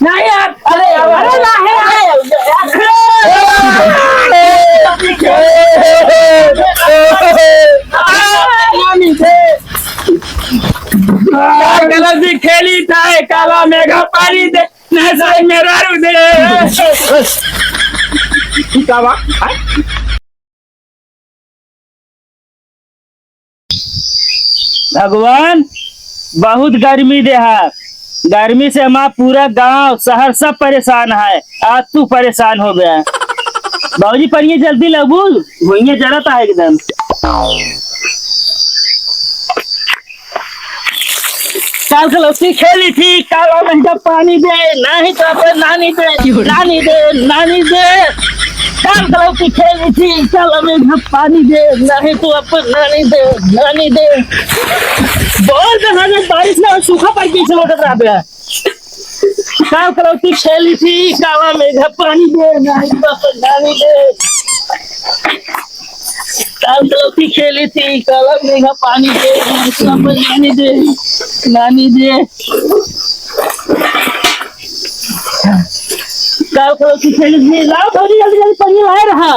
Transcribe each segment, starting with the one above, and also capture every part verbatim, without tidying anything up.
नहीं यार, अरे, अरे, नहीं यार। गलती खेली था, काला मेघा पानी दे, नहीं साई मेरा रू दे। का बा? भगवान, बहुत गर्मी देहा। गर्मी से हमार पूरा गांव, शहर सब परेशान है। आज तू परेशान हो गया। बाबूजी, पनिया जल्दी लगबू, भुइयां जरत है एकदम। काल कलौती खेली थी, काला मेघा पानी दे, नहीं तो अपन नानी दे, नानी दे, नानी दे। काल कलौती खेली थी, काला मेघा पानी दे, नहीं तो अपन नानी दे, नानी दे। बहुत जगह में बारिश में सूखा पड़ गई, चलो टकरा गया। काल कलौती खेली थी, काला मेघा पानी दे, नहीं तो अपन नानी दे। काल कलौती खेली थी, काला मेघा पानी दे, नानी दे, नानी दे। काल कलौती खेली थी, लाओ भौजी, जल्दी, जल्दी पानी लाए रहा।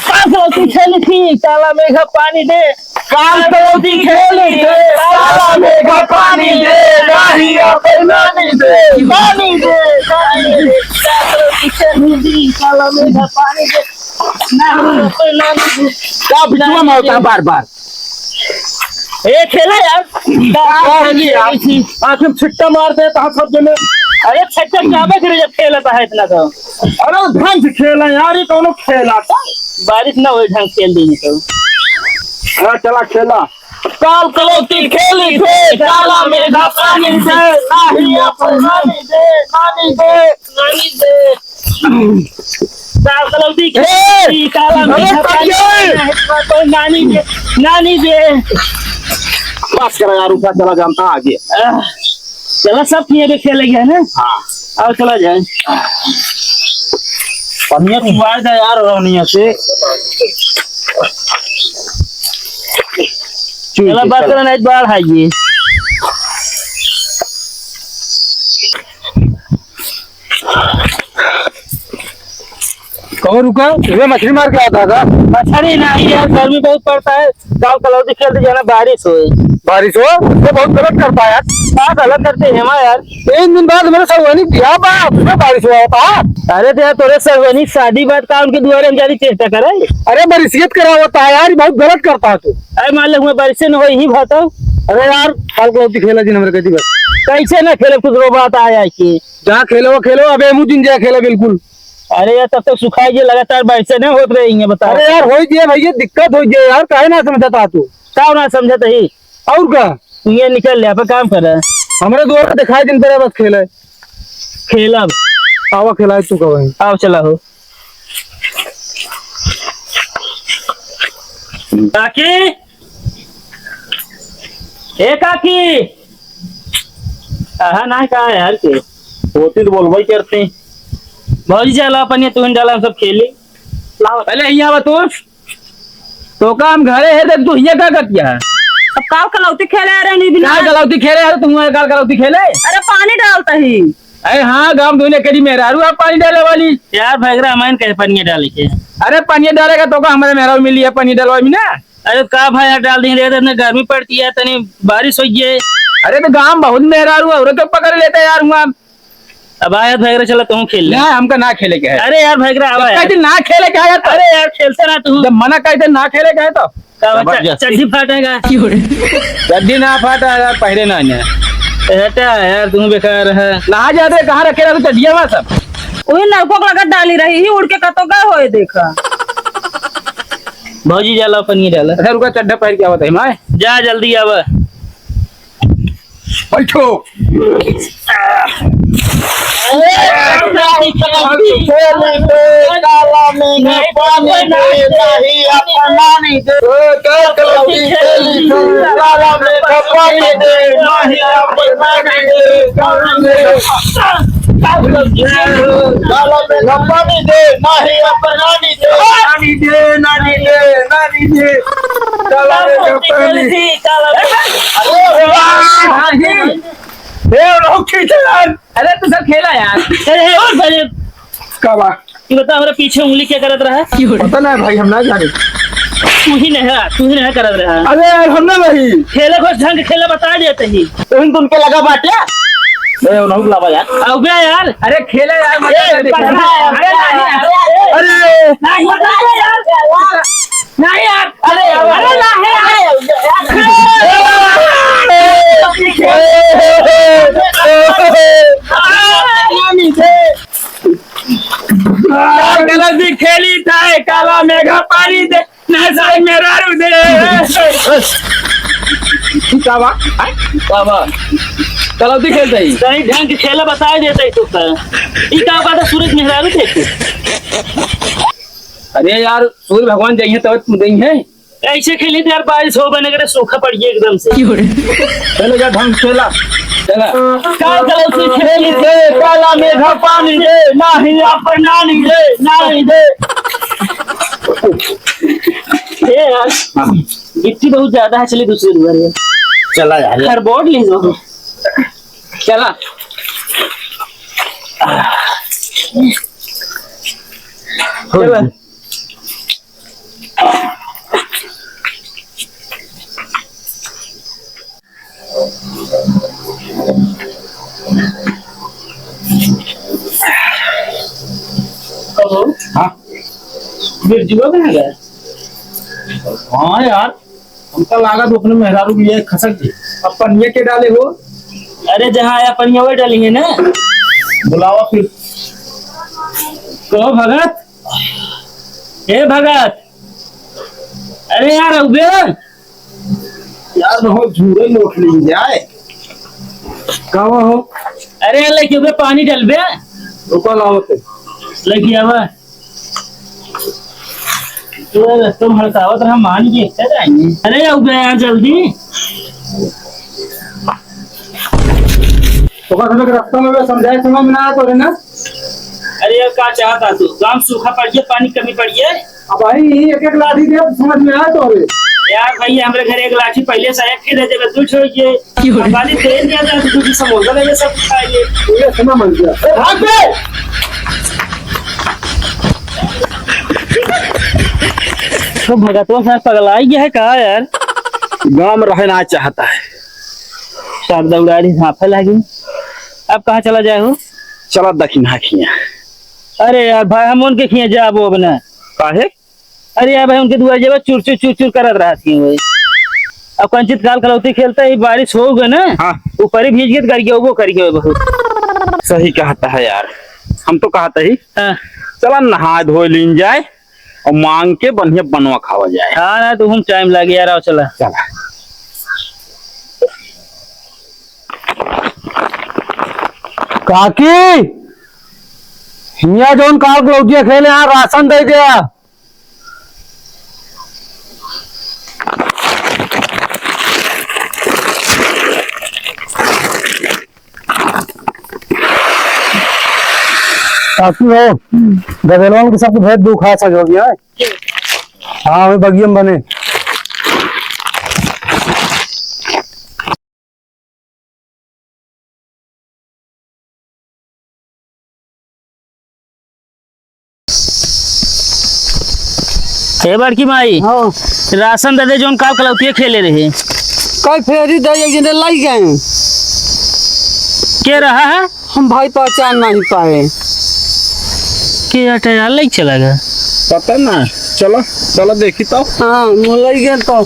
काल कलौती खेली थी, काला मेघा पानी दे। काल कलौती खेली थे, काला मेघा पानी दे, नाही अपन नानी दे, नानी दे, नानी दे। काल कलौती खेली थी, काला मेघा पानी दे, नाही अपन नानी दे। का बिचुआ में होता है बार बार? ए, खेला यार। का खेली यार? आखिर छिट्टा मार दे, कहाँ सब जने? अरे, छिट्टा क्या बच रही जब खेलता है इतना तो? अरे, ढंग से खेला यार, ये कौनो खेला था? बारिश ना होई, ढंग से खेल देंगे तो। हाँ, चला खेला। काल कलौती खेली थे, काला मेघा पानी दे, नाही अपन नानी दे, नानी दे, नानी दे। काल कलौती खेली, काला मेघा पानी दे, नाही अपन नानी दे, नानी दे। बस करा यार, रुका, चला जानता आगे। आह, चला सब किए देखे लगे है ना? हाँ। आओ चला जाए। पनिया कुआर जा यार, रौनिया से। चला, चला। बस करना, एक बार आइए। कहो रुका, ये मछली मार के आता था। मछली नहीं यार, गर्मी बहुत पड़ता है। गाँव कलौती खेलते जाना, बारिश होए। बारिश हो? ये बहुत गलत करता है यार। का गलत करते हैं माँ यार? तीन दिन बाद मेरे सगवनी बियाह बा, उसमें बारिश हुआ होता है। अरे तो यार, तोरे सगवनी शादी बात का उनके दुआरे हम जाने चेष्टा करे? अरे, बरिसियत करावता है यार, बहुत गलत करता है तू। अरे मान ले, हुआ बारिश से न हो, यही बात हो। अरे यार, काल कलौती खेला जी, हमरे कती बस। कैसे ना खेले, कुछ रो बात आया है कि? जहाँ खेलो वो खेलो, अबे एमू दिन जाए खेला बिल्कुल। अरे यार, तब तक सुखाई जे लगातार बारिश से ना होत रही है, बता। अरे यार, होई जे भैया, दिक्कत होई जे यार, काहे ना समझता तू? का ना समझत ही? और का? ये निकल ले, अपन काम कर। हमरे दुआर पे दिखाई दिन तेरा बस खेले। खेलब। आवा खेलाए तू कब है? आओ चला हो। काकी, ए काकी। आहा, ना का यार के? होती तो बोलबई करती। भौजी चला अपन ये तुम डाला, हम सब खेली। लाओ। पहले यहाँ बा तू। तो का हम घरे है, देख तू हियाँ का करतिया है? अब काल कलौती खेले आ रहे नहीं बिना। काल कलौती खेले आ रहे, तुम काल कलौती खेले? अरे पानी डालता ही। अरे हाँ, गाँव दुनिया करी मेहरारू आप पानी डाले वाली। यार भैगरा, हमारे कहे पानी डाले के। अरे पानी डालेगा तो का हमारे मेहरारू मिली है पानी डलवा में ना? अरे का भाई यार, डाल दी रे, इतने गर्मी पड़ती है, तनी बारिश हो गई। अरे तो गाँव बहुत मेहरारू है, औरत तो पकड़ लेते यार हुआ। अब आया भैगरा, चला तू खेल ले। ना, हमका ना खेले के है। अरे यार भैगरा, आवा यार। कहते ना खेले के है यार। अरे यार, खेलते ना तू। जब मना कहते ना खेले के है तो। का बच्चा, जबरदस्ती। चड्डी फाटेगा। चड्डी ना फाटा यार, पहले ना आने। हटा यार, तू बेकार है। नहा जाते, कहाँ रखे रहे चड्डिया में सब? वही नलको के लगा डाली रही ही, उड़ के कतो का होए देखा। भौजी जाला, पनिया डाला। अच्छा, रुका, चड्ढा पहन के आवत है, माय। जा, जल्दी आवा। बैठो। खेली दे, काला मेघ पानी दे, नहीं अपनानी दे। ए, का कलौती खेली दे, काला मेघ पानी दे, नहीं अपनानी दे। काला मेघ पानी दे, नहीं अपनानी दे। नानी दे, नानी दे, नानी दे। काला मेघ पानी। अरे वाह। ए, रोक खींच यार। अरे तू सब खेला यार। अरे, अरे, अरे। का बा? ये बता, हमरा पीछे उंगली क्या करत रहा? पता ना भाई, हम ना जाने। तू ही नहीं, तू ही नहीं करत रहा। अरे यार, हम ना भाई। खेले कुछ ढंग खेला बता देते ही। तुम तुमके लगा बाटे। ए, उन्हों को लावा यार। अबे यार। अरे खेले यार, मजा ए, कर दे। पकड़ा यार। अरे नहीं यार। अरे। नहीं यार। नहीं यार, अरे, अरे, ना है, अरे, काला मेघ खेली था, काला मेघ पानी दे, ना साई मेहरारू दे। का बा? का बा? कलौती खेलते ही। सही ढंग के खेला बताए देते ही तो का। ई का बात है, सूरज मेहरारू थे तू? अरे यार, सूर्य भगवान जाइए तब तुम देंगे। ऐसे खेली तो यार, बारिश हो बने करे, सूखा पड़ गया एकदम से। चलो जा, ढंग से खेला। चला। का गलती खेली दे, काला मेघा पानी दे, नाही अपन नानी दे, नानी दे। ए यार, हाँ। गिट्टी बहुत ज्यादा है, चलिए दूसरे दुआरे। चला यार। खरबोट ले लो। चला। चला। कहो। हाँ। बिरजुआ कहाँ गया? हाँ यार, हमका लागत अपने मेहरारू के लिए खसक गई। अब पनिया के डाले हो? अरे, जहाँ आया पनिया वही डाली है ना। बुलावा फिर। कहो भगत, ए भगत, अरे यार, उबे। यार, बहुत झूरे लोट ली जाए। का हो? अरे यार, लेके उबे पानी डलबे। रुको, लाओ ते। लेके आवा। तू यार, तुम हड़कावत रहा, मान के अच्छा जाएंगे। अरे, उबे यार, जल्दी। ओकर सबके रास्ता में समझाए समझ में ना आए तोरे ना। अरे यार, का चाहता तू? गांव सूखा पड़ गया, पानी कमी पड़ गया। अब भाई, यही एक एक लाठी दे, समझ में आए तोरे। यार भैया, हमरे घर एक लाठी पहले से है, फिर दे देबे, तू छोड़ के। क्यों रे? अब वाली तेल दिया था, तो कुछ समोसा ले ले, सब खाएंगे। ये सुना मन गया। ए, भाग बे! तो भगतवा साहब पगलाई गया है का यार? गांव में रहना चाहता है। साहब दौड़ारी झांपे लागी। अब कहाँ चला जाए हो? चला दखिन्हा खिया। अरे यार भाई, हम उनके खिया जाबो अब ना। काहे? अरे यार भाई, उनके दुआर जेबा चुर चुर चुर चुर करत रहत ही हुए। अब कंचित काल कलौती खेलता ही, बारिश हो गए ना, हाँ। ऊपर ही भीज गए तो गरिया वो करी गए बहुत। सही कहता है यार, हम तो कहता ही, हाँ। चला नहाए धोए लीन जाए। और मांग के बढ़िया बनवा खावा जाए। हाँ ना, तो हम टाइम लागे यार, आओ चला। चला। काकी, हिया जौन काल कलौतिया खेले, यहाँ राशन दे दिया। काकी हो, गदेलवन के सबके भेद दुख है, सजोगिया है। हाँ, वही बगिया में बने। हे बड़की माई, हाँ। राशन दे दे, जौन काल कलौतिया खेले रहे। कई फेरी दे, एक जने लाई गए। के रहा है? हम भाई पहचान नहीं पाए। के हटे यार, लाई चला गया। पता ना, चलो, चलो देखी तो। हाँ, वो लाई गए तो।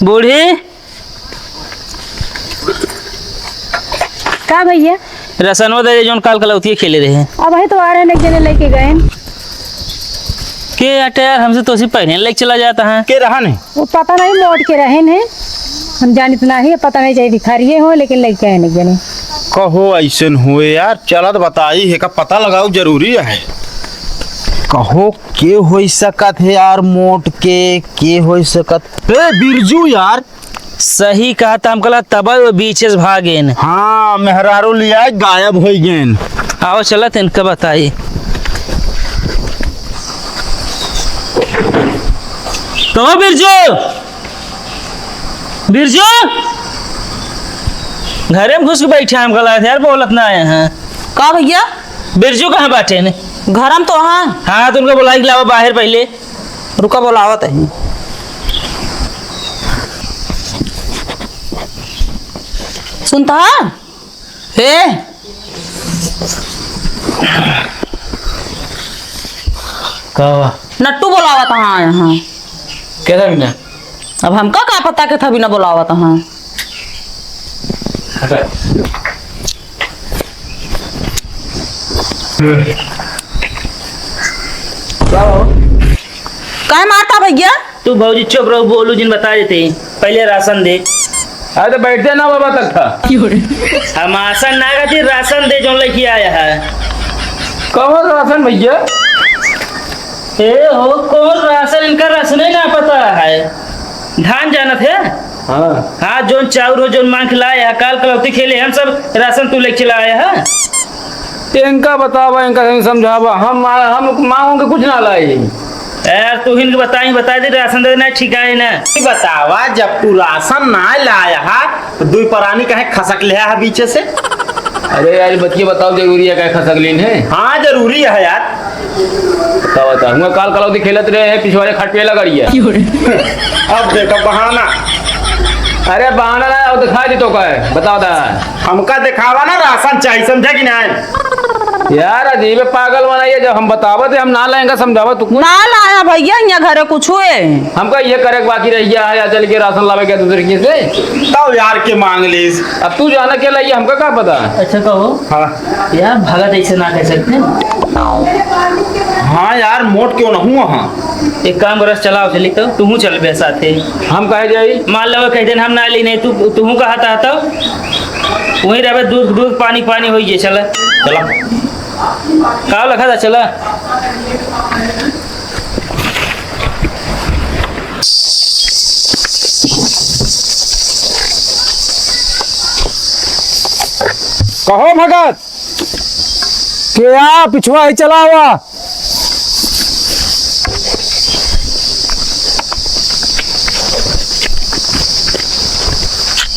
बूढ़ी, का भैया? रसनवा दे दे, जौन काल कलौतिया खेले रहे। अब वही तो आ रहे हैं, एक जने लेके गए। के हटे यार, हमसे तो उसी पहले लेके चला जाता है। के रहा नहीं? वो पता नहीं, लौट के रहे हैं। हम जानित नाही, पता नहीं चाहे भिखारिये हो, लेकिन लइका है नहीं जाने। कहो अइसन होए यार, चलत बताई है का पता लगाओ जरूरी है। कहो के होई सकत है यार मोट के, के होई सकत। ए बिरजू यार। सही कहा था, हम कला तब वो बीचे से भागेन। हाँ, मेहरारू लिया गायब होई गेन। आओ चलत इनका बताई। कहो बिरजू, बिरजू, घरे में घुस के बैठे हैं, हमका लागत है यार, बोलत ना आए हैं। का भइया? बिरजू कहाँ बाटे ने? घर में तो हाँ। हाँ, तो उनका बुलाई के लावा बाहर पहले। रुका, बुलावत है। सुनता है? ए, का बा? नट्टू बोलावत हाँ यहाँ। के था बिना? अब हमका का पता के था बिना बोलावत हाँ। का हो? काहे मारता भइया? तू भौजी चुप रहो, बोलू जिन बता देते। पहले राशन दे। अरे तो बैठते ना बाबा तक था। हम आसन ना खातिर राशन दे, जौन लेके आया है। कौन राशन भइया? ए हो, कौन राशन? इनका राशन ही ना पता है। धान जानत है? हाँ। हाँ, जौन चाउर हो, जौन मांग के लाया है, काल कलौती खेले हम सब राशन तू लेके लाया है। इनका बतावा, इनका समझावा, हम, हम मांगों के कुछ ना लाई। यार, तू हिन के बताई, बता दे, राशन दे ना, ठीक है ना? ई बतावा, जब तू राशन ना लाया हा, तो दुई परानी काहे खसक लिहा हा बीचे से? अरे यार, बतिया बताओ, जरूरी है, काहे खसक लीन है? हाँ, जरूरी है यार। बताओ, बताओ, हुआ काल कलौती खेलत रहे हैं, पिछवाड़े खट पे लगड़िया। अब देखो बहाना। अरे बहाना ना, अब दिखा दी तो का है, बताओ दा। हमका दिखावा ना, राशन चाहिए, समझे कि नहीं? यार, अजीब पागल बनाइए, जब हम बतावत है, हम ना लाएंगे, समझावा तू कुछ। ना लाया भइया, यहाँ घरे कुछ हुए। हमका ये करे के बाकी रह गया है, या चल के राशन लावे के दूसरे के से। तब यार के मांग लीस। अब तू जाना क्या लाइए, हमका का पता? अच्छा कहो। हाँ। यार, भगत ऐसे ना कह सकते। हाँ यार, मोट क्यों ना हुआ, हाँ। एक काम करस, चलाओ चली तो, तू चल बे साथे। हम काहे जाई? मान लो कह देन हम ना ली नहीं, तू, तू कहा था तो? वहीं रहबे, दूध, दूध, पानी, पानी होई जे, चला। चला। का लखा था, चला। कहो भगत, के आ, पिछवा ही चला हुआ।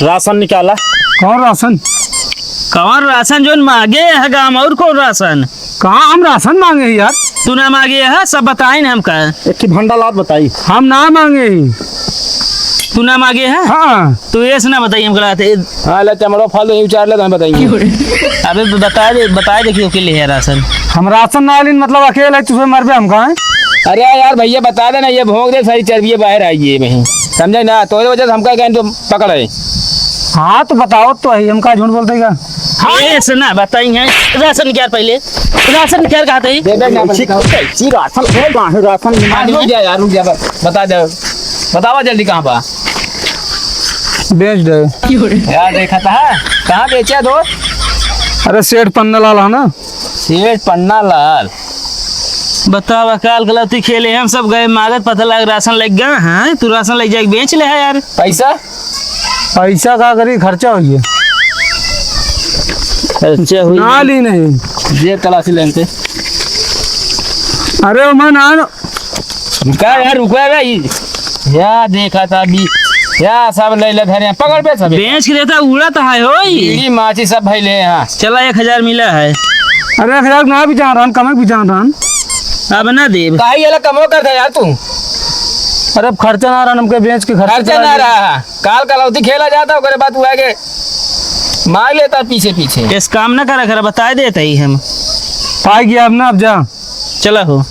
राशन निकाला। कौन राशन? कौन राशन जोन मांगे है गाम, और कौन राशन? कहाँ हम राशन मांगे ही यार? तू ना मांगे है, सब बताइन हमका। एक ठे भंडा लात बताई। हम ना मांगे ही। तू ना मांगे है? हाँ। तू ऐसे ना बताई हमका लाते। हाँ, ले चमड़ो फाल दे, उचार ले तो हम बताएंगे। अबे बता दे, बता दे कि ओके ले है राशन। हम राशन ना लेन, मतलब अकेले तुझे मरबे हमका, हैं? अरे यार भइया बता दे ना, ये भोंक दे, सारी चर्बी बाहर आई है वहीं, समझे ना? तोरे वजह से हमका गैन तो पकड़ है। हाँ तो बताओ तो है, हम का झूठ बोलते का? हाँ, ऐसे ना बताई हैं। राशन क्या पहले? राशन क्या कहते हैं? दे दे ना, कैसी, कैसी राशन हो, गाँव राशन। हाँ, रुक जा यार, रुक जा, बस, बता दे, बतावा जल्दी कहाँ बा? बेच दे। यार देखा था, कहाँ बेचा दो? अरे सेठ पन्ना लाल है ना? सेठ पन्ना लाल। बतावा, काल गलती खेले, हम सब गए मागत, पता लग राशन लग गया, हाँ, तू राशन लग जाके बेच ले है यार। पैसा? पैसा का करी, खर्चा होइए। खर्चा हुई ना नहीं। ली नहीं। जेब तलाशी लेते। अरे ओ मन आन। रुका यार, रुका भाई। या देखा था अभी, या सब ले ले धरे हैं। पकड़ बे सब। बेच के देता, उड़त है होई। बीड़ी माची सब भाई ले यहाँ। चला, एक हजार मिला है। अरे एक हजार ना भी जान रहन, कमे भी जान रहन। अब ना देब। काहे ये ला कमो करता यार तू? अरे अब खर्चा ना रहन, हमके बेच के खर्चा खर्चा चला ना ले। रहा। काल कलौती खेला जाता, ओकरे बाद तू आके मार लेता पीछे पीछे। इस काम ना करा कर, बताए देता ही हम। पाई गया अब ना, अब जा। चला हो।